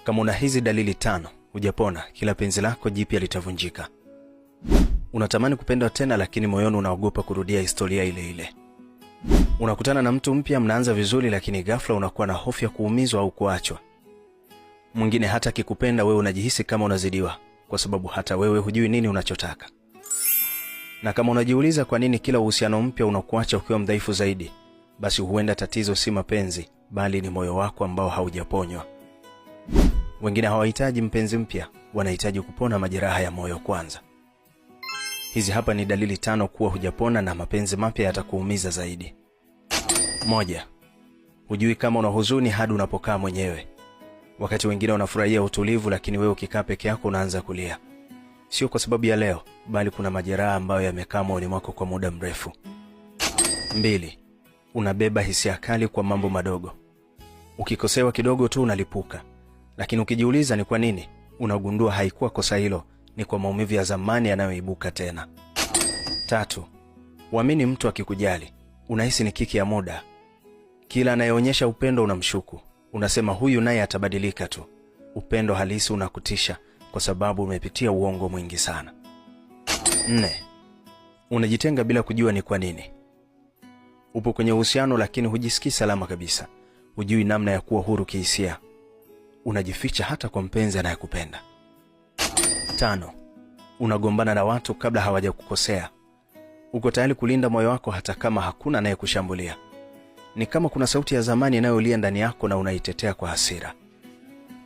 Kama una hizi dalili tano, hujapona, kila penzi lako jipya litavunjika. Unatamani kupendwa tena, lakini moyoni unaogopa kurudia historia ile ile. Unakutana na mtu mpya, mnaanza vizuri, lakini ghafla unakuwa na hofu ya kuumizwa au kuachwa. Mwingine hata akikupenda wewe unajihisi kama unazidiwa, kwa sababu hata wewe hujui nini unachotaka. Na kama unajiuliza kwa nini kila uhusiano mpya unakuacha ukiwa mdhaifu zaidi, basi huenda tatizo si mapenzi, bali ni moyo wako ambao haujaponywa. Wengine hawahitaji mpenzi mpya, wanahitaji kupona majeraha ya moyo kwanza. Hizi hapa ni dalili tano kuwa hujapona na mapenzi mapya yatakuumiza zaidi. 1, hujui kama una huzuni hadi unapokaa mwenyewe. Wakati wengine wanafurahia utulivu, lakini wewe ukikaa peke yako unaanza kulia. Sio kwa sababu ya leo, bali kuna majeraha ambayo yamekaa moyoni mwako kwa muda mrefu. 2, unabeba hisia kali kwa mambo madogo. Ukikosewa kidogo tu unalipuka, lakini ukijiuliza ni kwa nini, unagundua haikuwa kosa hilo, ni kwa maumivu ya zamani yanayoibuka tena. 3, uamini mtu akikujali, unahisi ni kiki ya muda. Kila anayeonyesha upendo unamshuku, unasema huyu naye atabadilika tu. Upendo halisi unakutisha kwa sababu umepitia uongo mwingi sana. 4, unajitenga bila kujua ni kwa nini. Upo kwenye uhusiano lakini hujisikii salama kabisa, hujui namna ya kuwa huru kihisia, unajificha hata kwa mpenzi anayekupenda. 5, unagombana na watu kabla hawajakukosea. Uko tayari kulinda moyo wako hata kama hakuna anayekushambulia. Ni kama kuna sauti ya zamani inayolia ndani yako na unaitetea kwa hasira.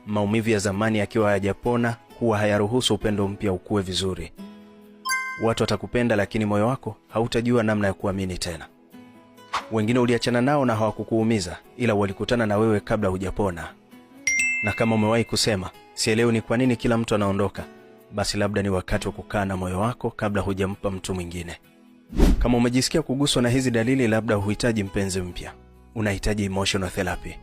Maumivu ya zamani yakiwa hayajapona huwa hayaruhusu upendo mpya ukue vizuri. Watu watakupenda, lakini moyo wako hautajua namna ya kuamini tena. Wengine uliachana nao na hawakukuumiza, ila walikutana na wewe kabla hujapona. Na kama umewahi kusema sielewi ni kwa nini kila mtu anaondoka, basi labda ni wakati wa kukaa na moyo wako kabla hujampa mtu mwingine. Kama umejisikia kuguswa na hizi dalili, labda huhitaji mpenzi mpya, unahitaji emotional therapy.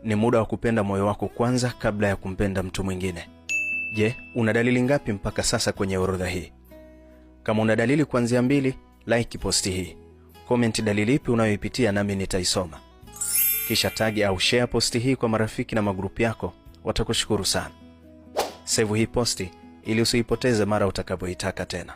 Ni muda wa kupenda moyo wako kwanza kabla ya kumpenda mtu mwingine. Je, una dalili ngapi mpaka sasa kwenye orodha hii? Kama una dalili kuanzia 2, like posti hii, comment dalili ipi unayoipitia, nami nitaisoma. Kisha tag au share posti hii kwa marafiki na magrupu yako, watakushukuru sana. Save hii posti ili usiipoteze mara utakapoitaka tena.